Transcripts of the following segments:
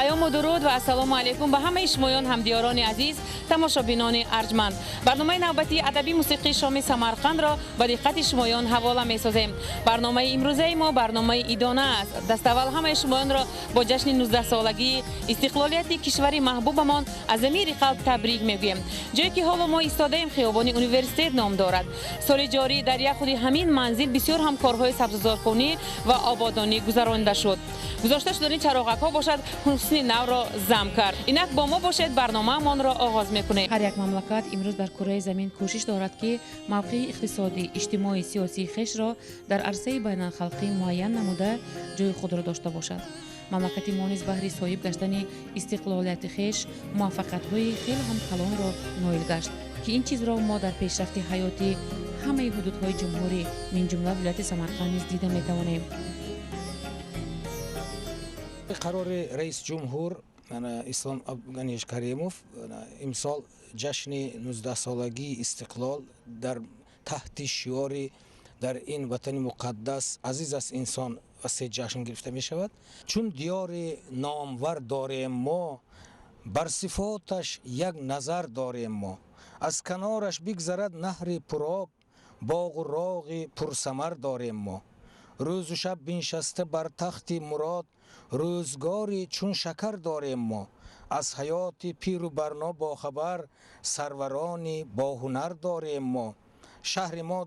Паёму дуруд ва ассалому алайкум ба ҳамаи шумоён, ҳамдиёрони азиз, тамошобинони арҷманд. Барномаи навбатии адабӣ мусиқии шоми Самарқандро ба диққати шумоён ҳавола месозем. Барномаи имрӯзаи мо барномаи идона аст. Даставвал ҳамаи шумоёнро бо ҷашни 19-солагии истиқлолияти кишвари маҳбубамон аз замири қалб табрик мегӯем. Ҷое ки ҳоло мо истодаем, хиёбони Университет ном дорад. Соли ҷорӣ дар як худи ҳамин манзил бисёр ҳам корҳои сабзузоркунӣ ва ободонӣ гузаронида шуд. Гузошта шудани чароғакҳо бошад, ҳусни навро зам кард. Инак бо мо бошед, барномаамонро оғоз мекунем. Ҳар як мамлакат имрӯз дар кураи замин кӯшиш дорад, ки мавқеи иқтисодӣ, иҷтимоӣ, сиёсии хешро дар арсаи байналхалқӣ муайян намуда, ҷои худро дошта бошад. Мамлакати мо низ баҳри соҳиб гаштани истиқлолияти хеш муваффақиятҳои хеле ҳам калонро ноил гашт, ки ин чизро мо дар пешрафти ҳаёти ҳамаи ҳудудҳои ҷумҳурӣ, минҷумла вилояти Самарқанд низ дида метавонем. Қарори раис ҷумҳур Ислом Абдуганиевич Каримов, имсол ҷашни 19-солагии истиқлол дар таҳти шиори «Дар ин ватани муқаддас азиз аст инсон» васеъ ҷашн гирифта мешавад. Чун диёри номвар дорем мо, бар сифоташ як назар дорем мо, аз канораш бигзарад наҳри пуроб, боғу роғи пурсамар дорем мо, рӯзу шаб биншаста бар тахти мурод, рӯзгори чун шакар дорем мо, аз ҳаёти пиру барно бохабар, сарварони боҳунар дорем мо, шаҳри мо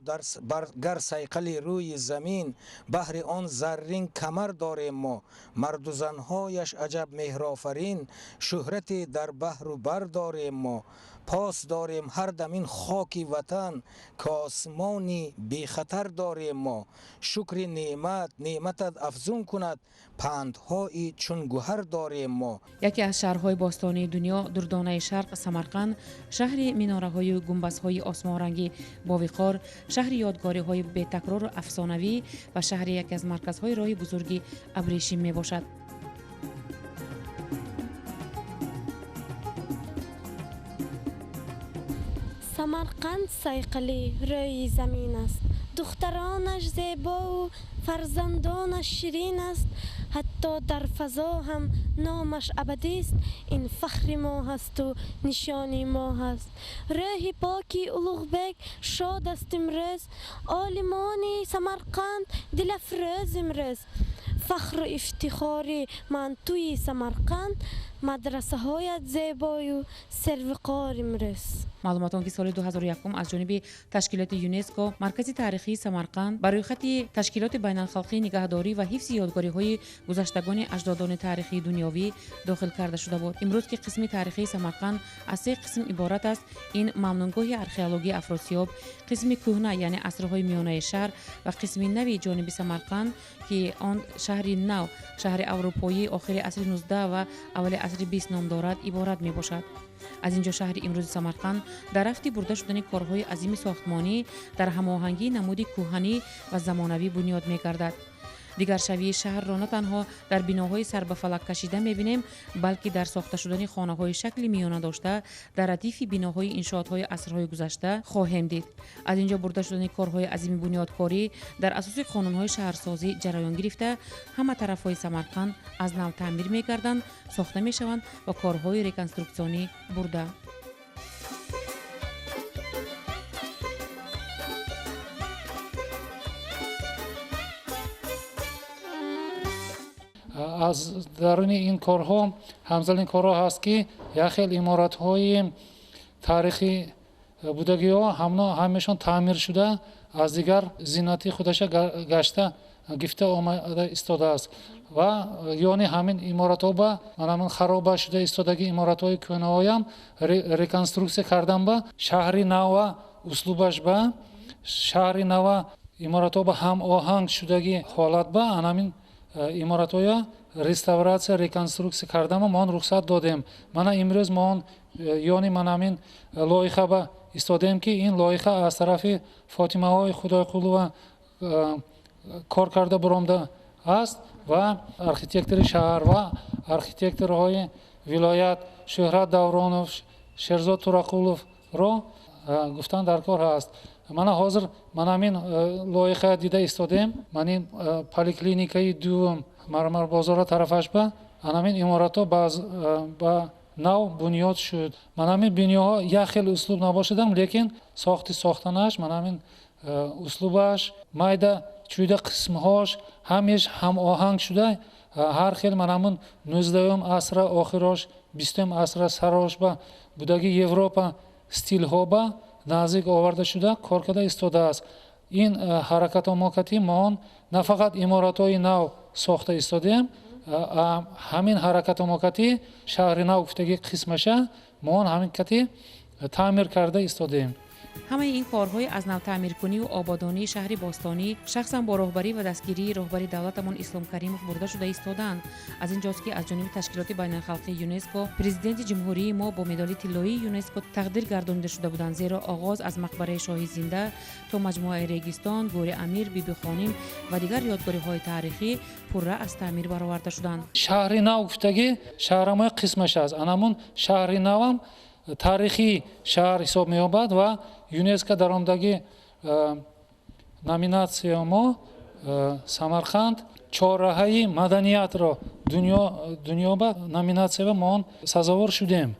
гар сайқали рӯи замин, баҳри он заррин камар дорем мо, марду занҳояш аҷаб меҳрофарин, шӯҳрате дар баҳру бар дорем мо, пос дорем ҳар дам ин хоки ватан, ки осмони бехатар дорем мо, шукри неъмат неъматат афзун кунад, пандҳои чун гӯҳар дорем мо. Яке аз шаҳрҳои бостонии дунё, дурдонаи шарқ, Самарқанд, шаҳри минораҳою гумбазҳои осмонранги бовиқор, шаҳри ёдгориҳои бетакрору афсонавӣ ва шаҳри яке аз марказҳои роҳи бузурги абрешим мебошад. Самарқанд сайқали рӯи замин аст, духтаронаш зебову фарзандонаш ширин аст, ҳатто дар фазо ҳам номаш абадист. Ин фахри мо ҳасту нишони мо ҳаст. Рӯҳи поки Улуғбек шод аст имрӯз, олимони Самарқанд дилафрӯз имрӯз. Фахру ифтихори мантуи Самарқанд, мадрасаҳоят зебою сервиқор имрӯз. Маълумот он ки соли 2001 аз ҷониби ташкилоти ЮНЕСКО маркази таърихии Самарқанд ба рӯйхати ташкилоти байналхалқии нигаҳдорӣ ва ҳифзи ёдгориҳои гузаштагони аҷдодони таърихии дунёвӣ дохил карда шуда буд. Имрӯз ки қисми таърихии Самарқанд аз се қисм иборат аст, ин мамнунгоҳи археологии Афросиёб, қисми кӯҳна, яъне асрҳои миёнаи шаҳр, ва қисми нави ҷониби Самарқанд, ки он шаҳри нав, шаҳри аврупоии охири асри 19 ва аввали асри 20 ном дорад, иборат мебошад. Аз ин ҷо шаҳри имрӯзи Самарқанд дар рафти бурда шудани корҳои азими сохтмонӣ дар ҳамоҳангии намуди кӯҳанӣ ва замонавӣ бунёд мегардад. Дигаршавии шаҳрро на танҳо дар биноҳои сарбафалак кашида мебинем, балки дар сохта шудани хонаҳои шакли миёна дошта дар радифи биноҳои иншоотҳои асрҳои гузашта хоҳем дид. Аз ин ҷо бурда шудани корҳои азими бунёдкорӣ дар асоси қонунҳои шаҳрсозӣ ҷараён гирифта, ҳама тарафҳои Самарқанд аз нав таъмир мегарданд, сохта мешаванд ва корҳои реконструксионӣ бурда. Аз даруни ин корҳо ҳамзал ин корҳо ҳаст, ки як хел иморатҳои таърихӣ будагиҳо ҳамешон таъмир шуда, аз дигар зинати худаша гашта гифта омада истодааст ва ёни ҳамин иморатҳо ба манамин хароба шуда истодаги иморатҳои кӯҳнаҳоям реконструксия кардан ба шаҳри нава услубаш, ба шаҳри нава иморатҳо ба ҳамоҳанг шудаги ҳолат ба анамин иморатҳоя реставратсия, реконструксия кардама мо он рухсат додем. Мана имрӯз мо он ёни манамин лоиҳа ба истодем, ки ин лоиҳа аз тарафи Фотимаҳои Худойқулова кор карда буромда аст ва архитектори шаҳр ва архитекторҳои вилоят Шӯҳрат Давронов, Шерзод Турақуловро гуфтан дар кор ҳаст. Мана ҳозир манамин лоиҳа дида истодем. Ман ин поликлиникаи дуввум, Мармарбозора тарафаш ба Анамин иморатҳо ба нав бунёд шуд. Манамин биноҳо як хел услуб набошадам, лекин сохти сохтанаш, манамин услубаш, майда чӯйда қисмҳош ҳамеш ҳамоҳанг шуда, ҳар хел манамин 19-ум асра охирош, 20-ум асра сарош ба будаги Европа стилҳо ба наздик оварда шуда, кор карда истодааст. Ин ҳаракатҳо мо кардем, мо он на фақат иморатҳои нав сохта истодаем, ҳамин ҳаракатҳо мо кати шаҳри нав гуфтаги қисмаша мо он ҳамин кати таъмир карда истодаем. Ҳамаи ин корҳои аз нав таъмиркуниву ободонии шаҳри бостонӣ шахсан бо роҳбарӣ ва дастгирии роҳбари давлатамон Ислом Каримов бурда шуда истодаанд. Аз ин ҷост, ки аз ҷониби ташкилоти байналхалқии ЮНЕСКО президенти ҷумҳурии мо бо медоли тиллоии ЮНЕСКО тақдир гардонида шуда буданд, зеро оғоз аз мақбараи Шоҳи Зинда то маҷмӯаи Регистон, гӯри Амир, Бибихоним ва дигар ёдгориҳои таърихӣ пурра аз таъмир бароварда шуданд. Шаҳри нав гуфтагӣ шаҳрамои қисмаш аст. Анамун шаҳри навам таърихии шаҳр ҳисоб меёбад ва ЮНЕСКО даромадагӣ номинатсия мо Самарқанд чорраҳаи маданиятро дунё ба номинатсия мо он сазовор шудем.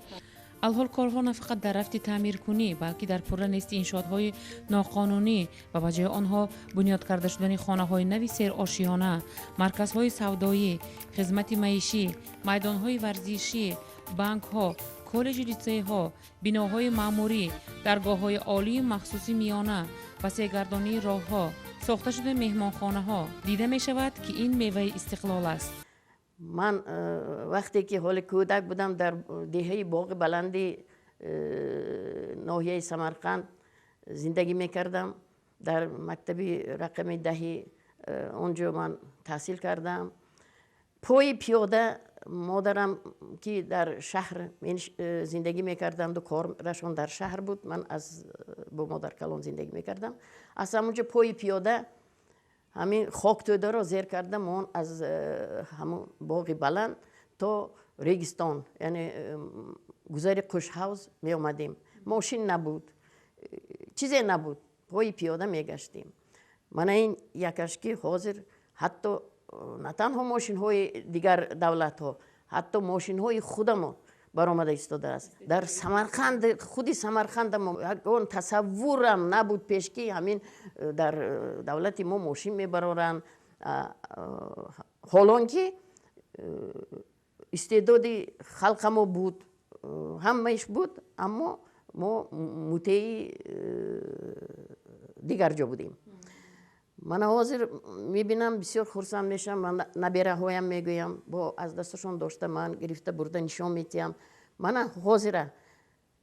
Алҳол корҳо на фақат дар рафти таъмиркунӣ, балки дар пурра нести иншоотҳои ноқонунӣ ва ба ҷои онҳо бунёд карда шудани хонаҳои нави серошиёна, марказҳои савдоӣ, хизмати маишӣ, майдонҳои варзишӣ, банкҳо, коллеҷу литсейҳо, биноҳои маъмурӣ, даргоҳҳои олию махсуси миёна, васеъгардонии роҳҳо, сохта шудани меҳмонхонаҳо дида мешавад, ки ин меваи истиқлол аст. Ман вақте ки ҳоли кӯдак будам, дар деҳаи Боғи Баланди ноҳияи Самарқанд зиндагӣ мекардам. Дар мактаби рақами 10-и он ҷо ман таҳсил кардам. Пои пиёда модарам, ки дар шаҳр зиндагӣ мекарданду корашон дар шаҳр буд, ман аз бо модаркалон зиндагӣ мекардам, аз ҳамонҷо пои пиёда ҳамин хоктӯдаро зер карда, мо аз ҳамон Боғи Баланд то Регистон, яъне гузари Қушҳавз меомадем. Мошин набуд, чизе набуд, пои пиёда мегаштем. Мана ин якаш, ки ҳозир ҳатто на танҳо мошинҳои дигар давлатҳо, ҳатто мошинҳои худамон баромада истодааст дар Самарқанд. Худи Самарқанда ягон тасаввурам набуд пеш, ки ҳамин дар давлати мо мошин мебароранд, ҳолон ки истеъдоди халқамо буд, ҳамаиш буд, аммо мо мутеи дигар ҷо будем. Мана ҳозир мебинам, бисёр хурсанд мешавам. Ман набераҳоям мегӯям, бо аз дасташон дошта, ман гирифта бурда нишон медиҳам. Мана ҳозира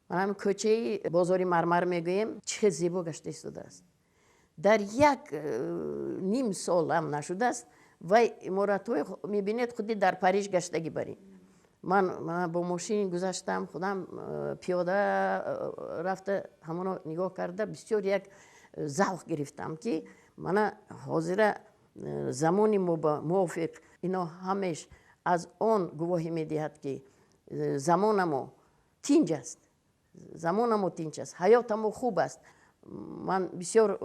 манам кӯчаи бозори Мармар мегӯем, чӣ хел зебо гашта истодааст. Дар як ним сол ҳам нашудааст, вай иморатҳои мебинед, худи дар Париж гаштагӣ барин. Ман бо мошин гузаштам, худам пиёда рафта, ҳамоно нигоҳ карда, бисёр як завқ гирифтам, ки мана ҳозира замони мувофиқ. Ино ҳамеш аз он гувоҳӣ медиҳад, ки замонамо тинҷ аст, замонамо тинҷ аст, ҳаётамо хуб аст. Ман бисёр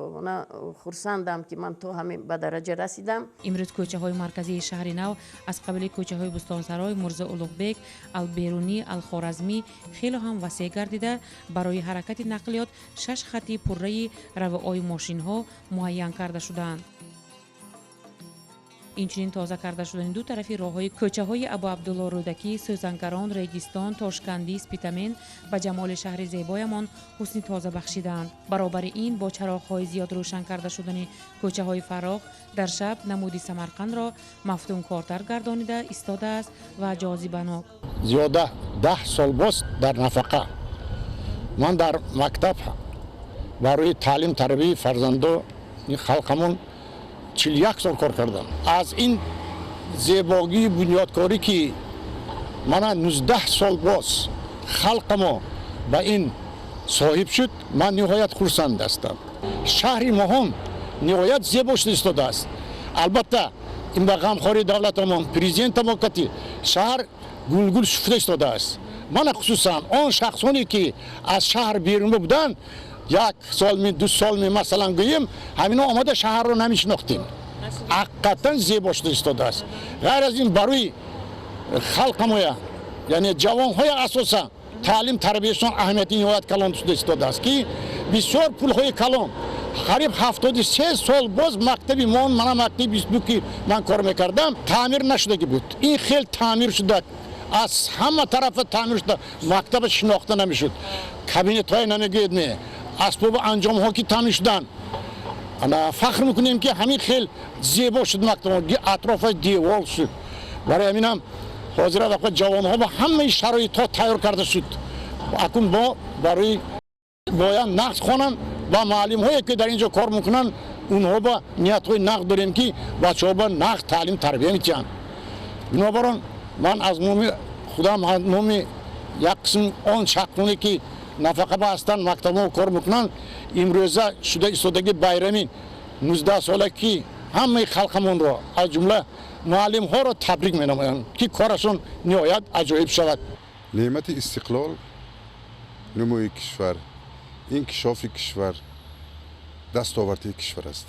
хурсандам, ки ман то ҳамин ба дараҷа расидам. Имрӯз кӯчаҳои марказии шаҳри нав аз қабили кӯчаҳои Бустонсарой, Мурзо Улуғбек, Алберунӣ, Алхоразмӣ хело ҳам васеъ гардида, барои ҳаракати нақлиёт шаш хати пурраи равои мошинҳо муайян карда шудаанд. Инчунин тоза карда шудани ду тарафи роҳҳои кӯчаҳои Абу Абдулло Рӯдакӣ, Сӯзангарон, Регистон, Тошкандӣ, Спитамен ба ҷамоли шаҳри зебоямон ҳусни тоза бахшидаанд. Баробари ин, бо чароғҳои зиёд рӯшан карда шудани кӯчаҳои фарох дар шаб намуди Самарқандро мафтункортар гардонида истодааст ва ҷозибанок. Зиёда 10 сол боз дар нафақа ман дар мактаб барои таълим тарбияи фарзандони халқамон 41 сол кор кардам. Аз ин зебогии бунёдкорӣ, ки мана 19 сол боз халқамо ба ин соҳиб шуд, ман ниҳоят хурсанд ҳастам. Шаҳри моҳон ниҳоят зебо шуда истодааст. Албатта, ин ба ғамхории давлатамон, президентамо кати шаҳр гулгул шуфта истодааст. Мана хусусан он шахсоне, ки аз шаҳр берун буданд, як солми, 2 солми, масалан гӯем, ҳамино омада шаҳрро намешинохтем. Ҳақиқатан зебо шуда истодааст. Ғайр аз ин, барои Халқамоя, яъне ҷавонҳоя, асосан таълим тарбияшон аҳамияти ниҳоят калон шуда истодааст, ки бисёр пулҳои калон, қариб 73 сол боз мактаби мо, мана мактаби 22, ки ман кор мекардам, таъмир нашудагӣ буд. Ин хел таъмир шуда, аз ҳама тарафа таъмир шуда, мактаба шинохта намешуд. Кабинетҳое намегӯед, не, асбобу анҷомҳо ки таъмир шуданд. Ана фахр мекунем, ки ҳамин хел зебо шуд мактаб, атрофаш девол шуд. Барои ҳаминам ҳозира вақт ҷавонҳо ба ҳамаи шароитҳо тайёр карда шуд. Акун мо барои бояд нағз хонанд ва муаллимҳое, ки дар ин ҷо кор мекунанд, онҳо ба ниятҳои нағз дорем, ки бачаҳо ба нағз таълим тарбия метиҳанд. Бинобар он ман аз номи худам, аз номи як қисм он шахсоне, ки нафақаба ҳастанд, мактабҳо кор мекунанд, имрӯза шуда истодаги байрами 19 сола, ки ҳамаи халқамонро, аз ҷумла муаллимҳоро табрик менамоям, ки корашон ниҳоят аҷоиб шавад. Неъмати истиқлол, нумӯи кишвар, инкишофи кишвар, дастоварди кишвар аст.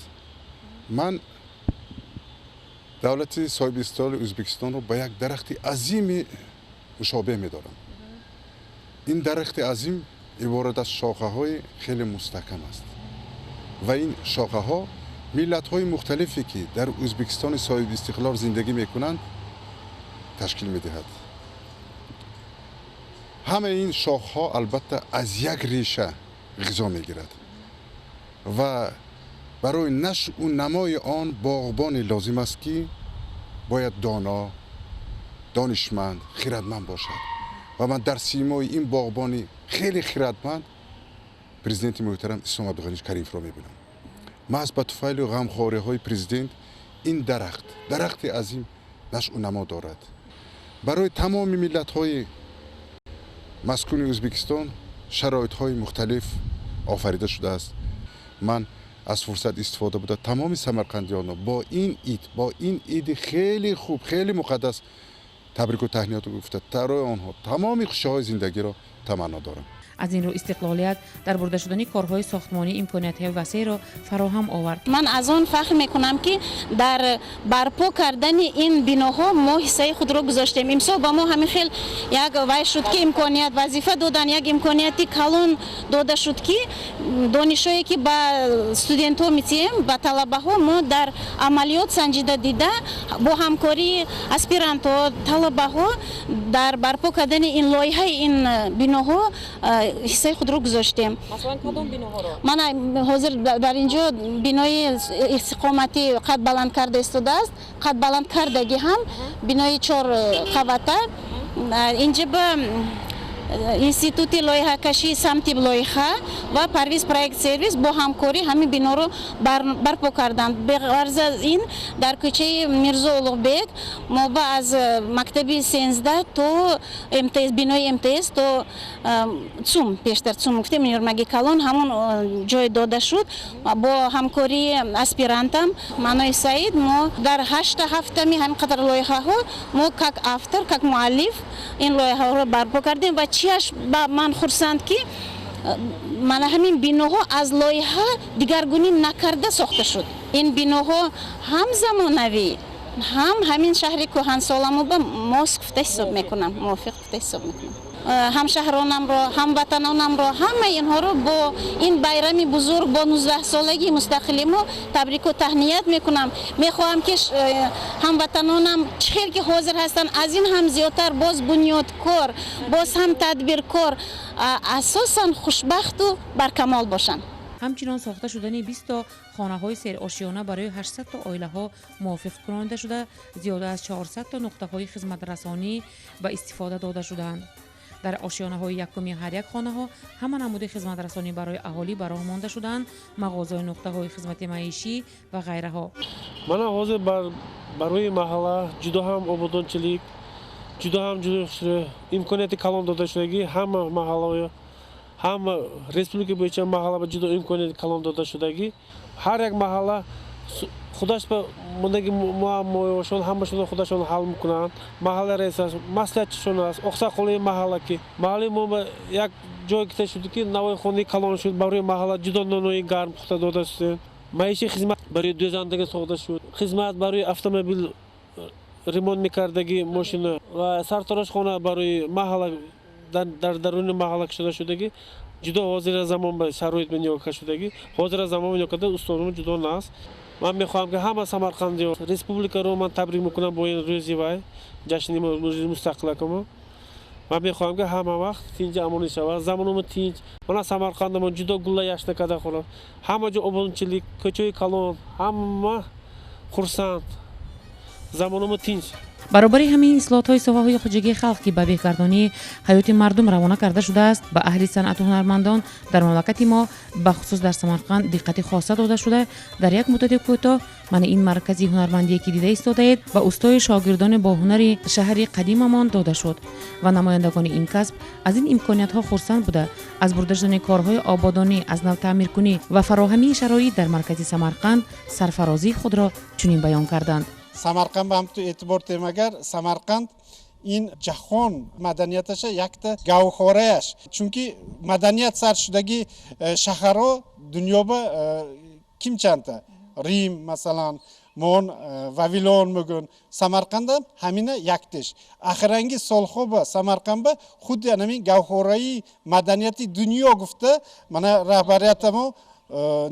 Ман давлати соҳиби истиқлоли Ӯзбекистонро ба як дарахти азими мушобеҳ медорам. Ин дарахти азим иборат аз шохаҳои хеле мустаҳкам аст ва ин шохаҳо миллатҳои мухталифе, ки дар Ӯзбекистони соҳиби истиқлол зиндагӣ мекунанд, ташкил медиҳад. Ҳамаи ин шохҳо, албатта, аз як реша ғизо мегирад ва барои нашъу намои он боғбоне лозим аст, ки бояд доно, донишманд, хирадманд бошад. Ва ман дар симои ин боғбони хеле хирадманд президенти муҳтарам Ислом Абдуғанич Каримовро мебинам. Маҳз ба туфайлу ғамхориҳои президент ин дарахт, дарахти азим, нашъу намо дорад. Барои тамоми миллатҳои маскуни Ӯзбекистон шароитҳои мухталиф офарида шудааст. Ман аз фурсат истифода буда, тамоми самарқандиёнро бо ин ид, бо ин иди хеле хуб, хеле муқаддас табрику таҳниёт гуфта, барои онҳо тамоми хушиҳои зиндагиро таманно дорам. Аз ин рӯ истиқлолият дар бурда шудани корҳои сохтмонӣ имкониятҳои васеъро фароҳам овард. Ман аз он фахр мекунам, ки дар барпо кардани ин биноҳо мо ҳиссаи худро гузоштем. Имсол ба мо ҳамин хел як вай шуд, ки имконият, вазифа додан, як имконияти калон дода шуд, ки донишҳое, ки ба студентҳо метиҳем, ба талабаҳо, мо дар амалиёт санҷида дида, бо ҳамкории аспирантҳо, талабаҳо дар барпо кардани ин лоиҳаи ин биноҳо ҳиссаи худро гузоштем. Масалан, кадом биноҳоро? Мана ҳозир дар ин ҷо бинои истиқоматӣ қад баланд карда истодааст, қад баланд кардагӣ ҳам бинои чор қабата. Инҷа ба Институти лоиҳакашии самти лоиҳа ва Парвиз Проект Сервис бо ҳамкорӣ ҳамин биноро барпо карданд. Беғарз аз ин, дар кӯчаи Мирзо Улуғбек мо ба аз мактаби 13 то МТС, бинои МТС то ЦУМ, пештар ЦУМ гуфтем, универмаги калон, ҳамон ҷой дода шуд. Бо ҳамкории аспирантам Манои Саид мо дар ҳашта ҳафтами ҳамин қадар лоиҳаҳо мо как автор, как муаллиф ин лоиҳаҳоро барпо кардем. Ва чиаш ба ман хурсанд, ки мана ҳамин биноҳо аз лоиҳа дигаргунӣ накарда сохта шуд. Ин биноҳо ҳам замонавӣ, ҳам ҳамин шаҳри кӯҳансоламо ба мос гуфта ҳисоб мекунам, мувофиқ гуфта ҳисоб мекунам. Ҳамшаҳронамро, ҳамватанонамро, ҳамаи инҳоро бо ин байрами бузург, бо 19-солагии мустақили мо табрику таҳният мекунам. Мехоҳам, ки ҳамватанонам чӣ хел ки ҳозир ҳастанд, аз ин ҳам зиёдтар боз бунёдкор, боз ҳам тадбиркор, асосан хушбахту баркамол бошанд. Ҳамчунон сохта шудани 20 то хонаҳои серошёна барои 800 то оилаҳо мувофиқ кунонида шуда, зиёда аз 400 то нуқтаҳои хизматрасонӣ ба истифода дода шудаанд. Дар ошёнаҳои якуми ҳар як хонаҳо ҳама намуди хизматрасонӣ барои аҳолӣ ба роҳ монда шудаанд: мағозаи, нуқтаҳои хизмати маишӣ ва ғайраҳо. Мана ҳозир барои маҳалла ҷудо ҳам ободончилик, ҷудо ҳам имконияти калон дода шудагӣ. Ҳама маҳаллаҳо, ҳама республика боюнча маҳалла ба ҷудо имконияти калон дода шудагӣ. Ҳар як маҳалла худаш ба мондаги муаммоҳошон ҳамашонро худашон ҳал мекунанд. Маҳалла раис аст, маслиҳатчишон аст, оқсоқоли маҳалла, ки маҳаллаи мо ба як ҷой кита шуд, ки навои хонаи калон шуд. Барои маҳалла ҷудо нонои гарм пухта дода шудем, маиши хизмат барои дӯзандагӣ сохта шуд, хизмат барои автомобил. ремонт мекардагӣ мошина ва сарторошхона барои маҳалла дар даруни маҳалла кушода шудагӣ, ҷудо ҳозира замон ба шароит нигоҳ шудагӣ, ҳозира замон нигоҳ карда устодон ҷудо наст. Ман мехоҳам ки ҳама Самарқанди республикаро ман табрик мекунам бо ин рӯзи вай ҷашни мустақилакамо. Ман мехоҳам ки ҳама вақт тинҷ амонӣ шавад, замонумо тинҷ. Мана Самарқандамон ҷудо гулла яшна карда холам, ҳама ҷо ободончилик, кӯчаи калон, ҳама хурсанд, замонумо тинҷ. Баробари ҳамин ислоҳотҳои соҳаҳои хоҷагии халқ, ки ба беҳгардонии ҳаёти мардум равона карда шудааст, ба аҳли санъату ҳунармандон дар мамлакати мо, бахусус дар Самарқанд, диққати хоса дода шуда, дар як муддати кӯтоҳ мана ин маркази ҳунармандие ки дида истодаед ба устои шогирдони бо ҳунари шаҳри қадимамон дода шуд ва намояндагони ин касб аз ин имкониятҳо хурсанд буда, аз бурда шудани корҳои ободонӣ, аз нав таъмиркунӣ ва фароҳамии шароит дар маркази Самарқанд сарфарозии худро чунин баён карданд. Самарқанд ба ҳамту эътибор тем, агар Самарқанд ин ҷаҳон маданияташа якта гавҳораяш, чунки маданият сар шудаги шаҳрҳо дунёба ким чандта, Рим масалан, мон Вавилон мегӯн, Самарқандам ҳамина яктеш. Ахиранги солҳо ба Самарқандба худи ҳамин гавҳораи маданияти дунё гуфта мана раҳбариятамо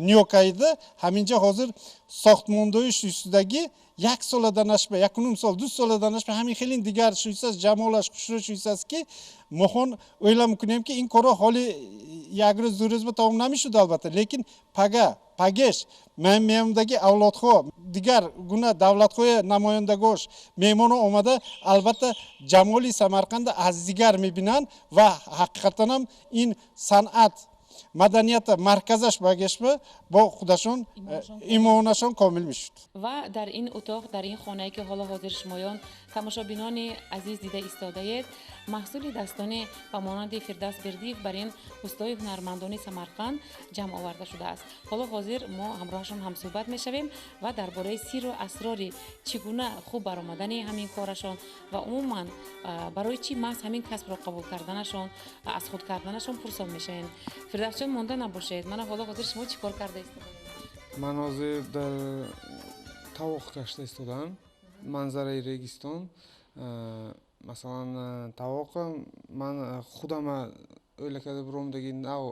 ниёкайда ҳаминҷа ҳозир сохтмондои шудаги як сола нашба, якуним сол, 2 сола нашба ҳамин хеле дигар шуисас, ҷамолаш хушрӯ шуисас, ки мохон o'ylab мекунем ки ин корро ҳоли як рӯз ду рӯз ба тамом намешуд албатта, лекин пага пагеш меомадаги авлодҳо дигар гуна давлатҳои намояндагош меҳмоно омада албатта ҷамоли Самарқанда аз дигар мебинанд ва ҳақиқатан ҳам ин санъат маданията марказаш багешба бо худашон имонашон комил мешуд. Ва дар ин утоқ, дар ин хонае ки ҳоло ҳозир шумоён тамошобинони азиз дида истодаед, маҳсули дастони ба монанди Фирдавс Бердиев бар ин устои ҳунармандони Самарқанд ҷамъ оварда шудааст. Ҳоло ҳозир мо ҳамроҳашон ҳамсӯҳбат мешавем ва дар бораи сирру асрори чӣ гуна хуб баромадани ҳамин корашон ва умуман барои чӣ маҳз ҳамин касбро қабул карданашон, аз худ карданашон пурсон мешавем. Фирдавсҷон, монда набошед, мана ҳоло ҳозир шумо чӣ кор карда истодаед? Ман ҳозир дар тавоқ гашта истодам, манзараи Регистон. Масалан, тавоқ ман худама o'yla карда биромдаги нав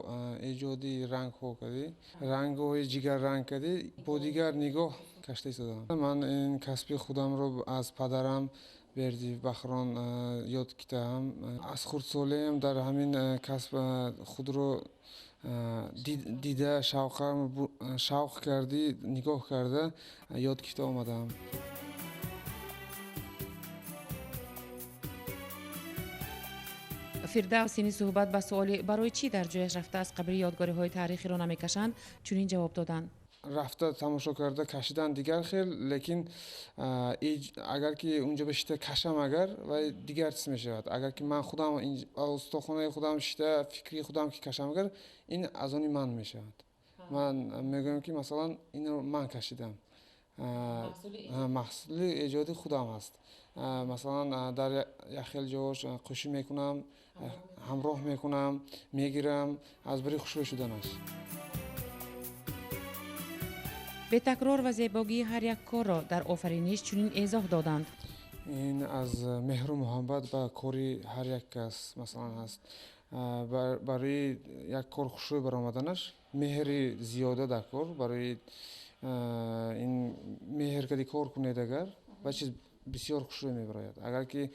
эҷоди рангҳо кардӣ, рангҳои ҷигарранг кардӣ, бо дигар нигоҳ кашта истодам. Ман ин касби худамро аз падарам Бердиев Бахрон ёд гирифтаам. Аз хурдсолиам дар ҳамин касб худро дида, шавқ кардӣ, нигоҳ карда ёд гирифта омадаам. Фирдавс ини суҳбат ба суоли барои чӣ дар ҷояш рафта аз қабри ёдгориҳои таърихиро намекашанд чунин ҷавоб доданд. Рафта тамошо карда кашидан дигар хел, лекин агар ки унҷо бишита кашам, агар вай дигар чиз мешавад. Агар ки ман худам устохонаи худам шита фикри худам ки кашам, агар ин аз они ман мешавад. Ман мегӯям ки масалан инро ман кашидам, маҳсули эҷоди худам аст. Масалан дар як хел ҷош қӯшӣ мекунам, ҳамроҳ мекунам, мегирам аз барои хушрӯ шуданаш. Бетакрор ва зебогии ҳар як корро дар офариниш чунин эзоҳ доданд. Ин аз меҳру муҳаббат ба кори ҳар як кас масалан ҳаст. Барои як кор хушрӯй баромаданаш меҳри зиёда дар кор, барои ин меҳр кади кор кунед агар ва чиз бисёр хушрӯй мебарояд. Агар ки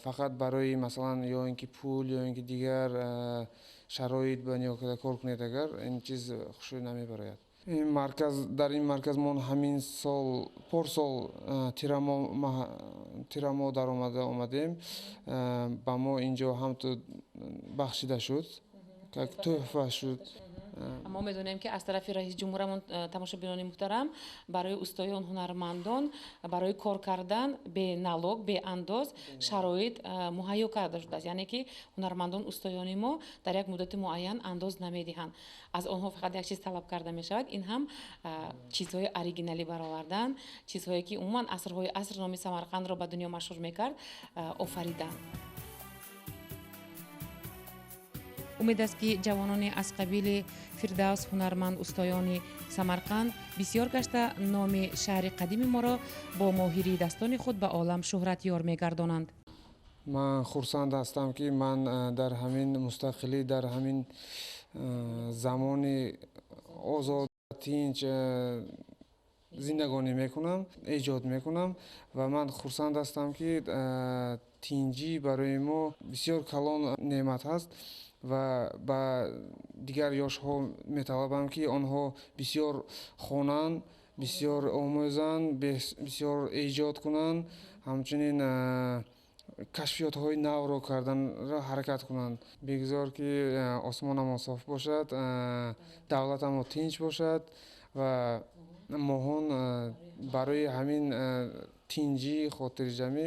фақат барои масалан ё ин ки пул ё ин ки дигар шароит ба нигоҳ карда кор кунед агар, ин чиз хушрӯй намебарояд. Ин марказ, дар ин марказ мо ҳамин сол порсол тирамо даромада омадем. Ба мо инҷо ҳамту бахшида шуд, как тӯҳфа шуд. Мо медонем ки аз тарафи раиси ҷумҳурамон, тамошобинони муҳтарам, барои устоён ҳунармандон барои кор кардан бе налог, бе андоз шароит муҳайё карда шудааст. Яъне ки ҳунармандон, устоёни мо дар як муддати муайян андоз намедиҳанд. Аз онҳо фақат як чиз талаб карда мешавад, ин ҳам чизҳои оригиналӣ баровардан, чизҳое ки умуман асрҳои аср номи Самарқандро ба дунё машҳур мекард, офаридан. Умед аст, ки ҷавонони аз қабили Фирдавс, ҳунарманд устоёни Самарқанд бисёр гашта, номи шаҳри қадими моро бо моҳирии дастони худ ба олам шӯҳратёр мегардонанд. Ман хурсанд ҳастам, ки ман дар ҳамин мустақилӣ, дар ҳамин замони озод, тинҷ зиндагонӣ мекунам, эҷод мекунам ва ман хурсанд ҳастам, ки тинҷӣ барои мо бисёр калон неъмат ҳаст ва ба дигар ёшҳо металабам, ки онҳо бисёр хонанд, бисёр омӯзанд, бисёр эҷод кунанд, ҳамчунин кашфиётҳои навро карданро ҳаракат кунанд. Бигзор, ки осмонамо соф бошад, давлатамо тинҷ бошад ва моҳон барои ҳамин тинҷӣ, хотирҷамӣ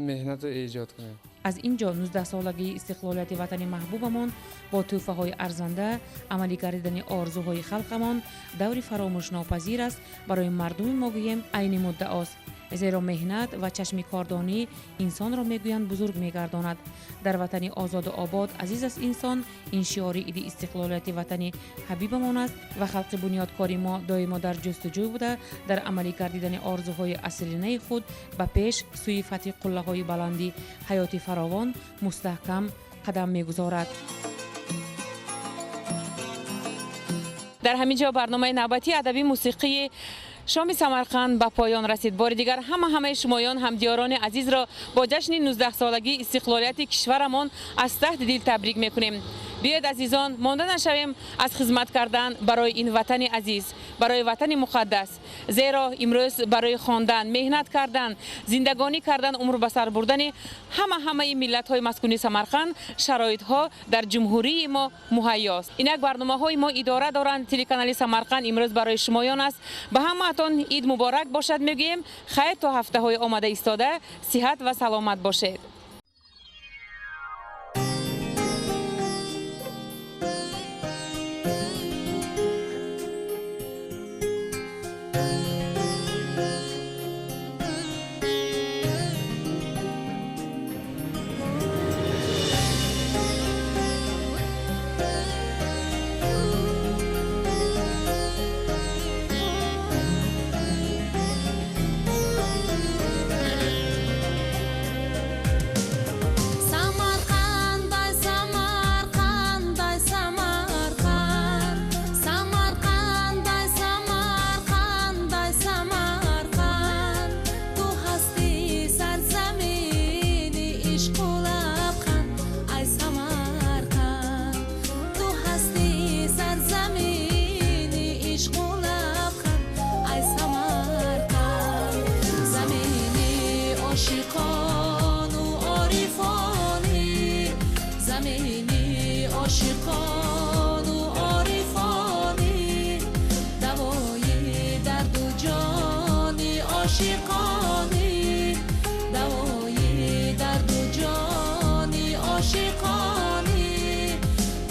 меҳнату эҷод кунем. Аз ин ҷо 19-солагии истиқлолияти ватани маҳбубамон бо тӯҳфаҳои арзанда амалӣ гардидани орзуҳои халқамон даври фаромӯшнопазир аст барои мардуми мо, гӯем, айни муддаост, зеро меҳнат ва чашми кордонӣ инсонро, мегӯянд, бузург мегардонад. Дар ватани озоду обод азиз аст инсон. Ин шиори иди истиқлолияти ватани ҳабибамон аст ва халқи бунёдкори мо доимо дар ҷустуҷӯй буда, дар амалӣ гардидани орзуҳои асринаи худ ба пеш, сӯи фатҳи қуллаҳои баланди ҳаёти фаровон мустаҳкам қадам мегузорад. Дар ҳамин ҷо барномаи навбатии адабии мусиқии шоми Самарқанд ба поён расид. Бори дигар ҳамаи шумоён, ҳамдиёрони азизро бо ҷашни 19-солагии истиқлолияти кишварамон аз таҳти дил табрик мекунем. Биёед, азизон, монда нашавем аз хизмат кардан барои ин ватани азиз, барои ватани муқаддас, зеро имрӯз барои хондан, меҳнат кардан, зиндагонӣ кардан, умр ба сар бурдани ҳамаи миллатҳои маскуни Самарқанд шароитҳо дар ҷумҳурии мо муҳайёст. Инак барномаҳои мо идора доранд. Телеканали Самарқанд имрӯз барои шумоён аст. Ба ҳамаатон ид муборак бошад мегӯем. Хайр, то ҳафтаҳои омада истода сиҳат ва саломат бошед.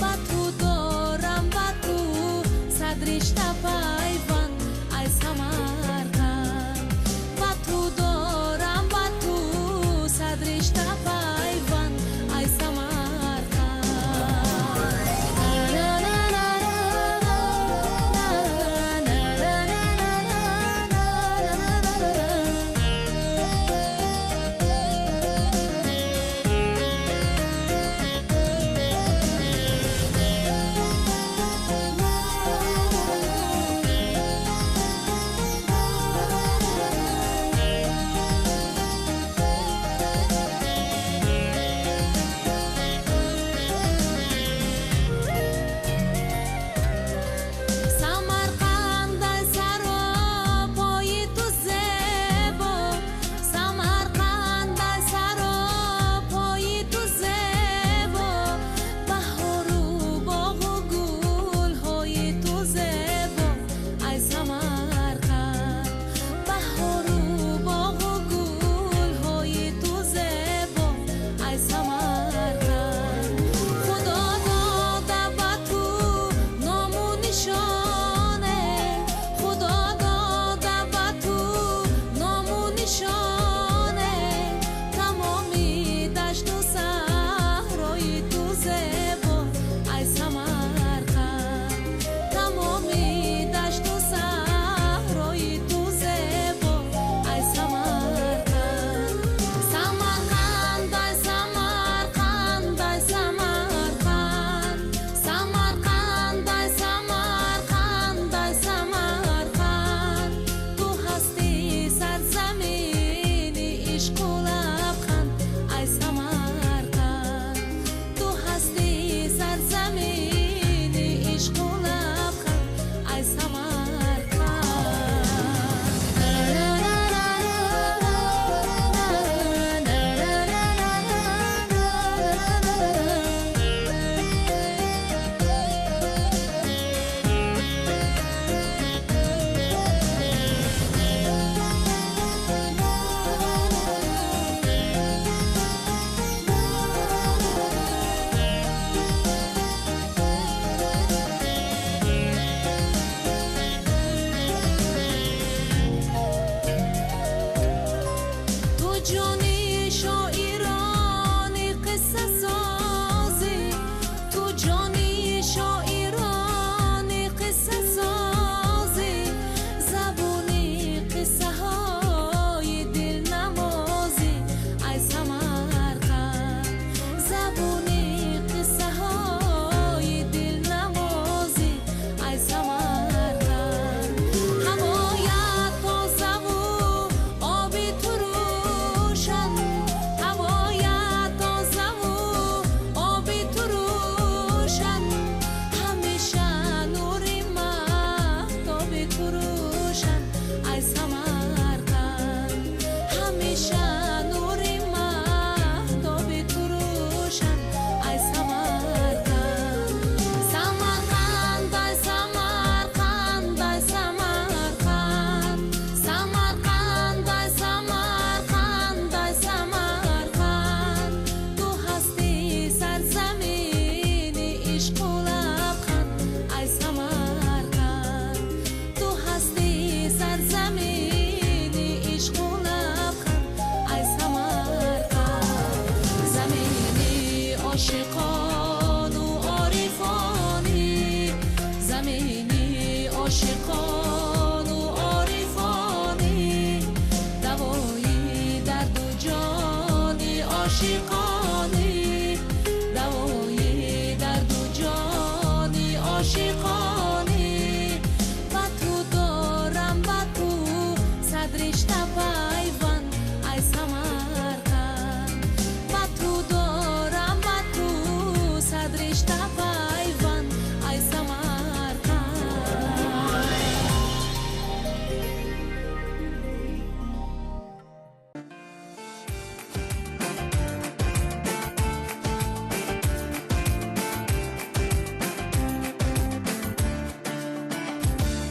Ба ту дорам, ба ту садришта.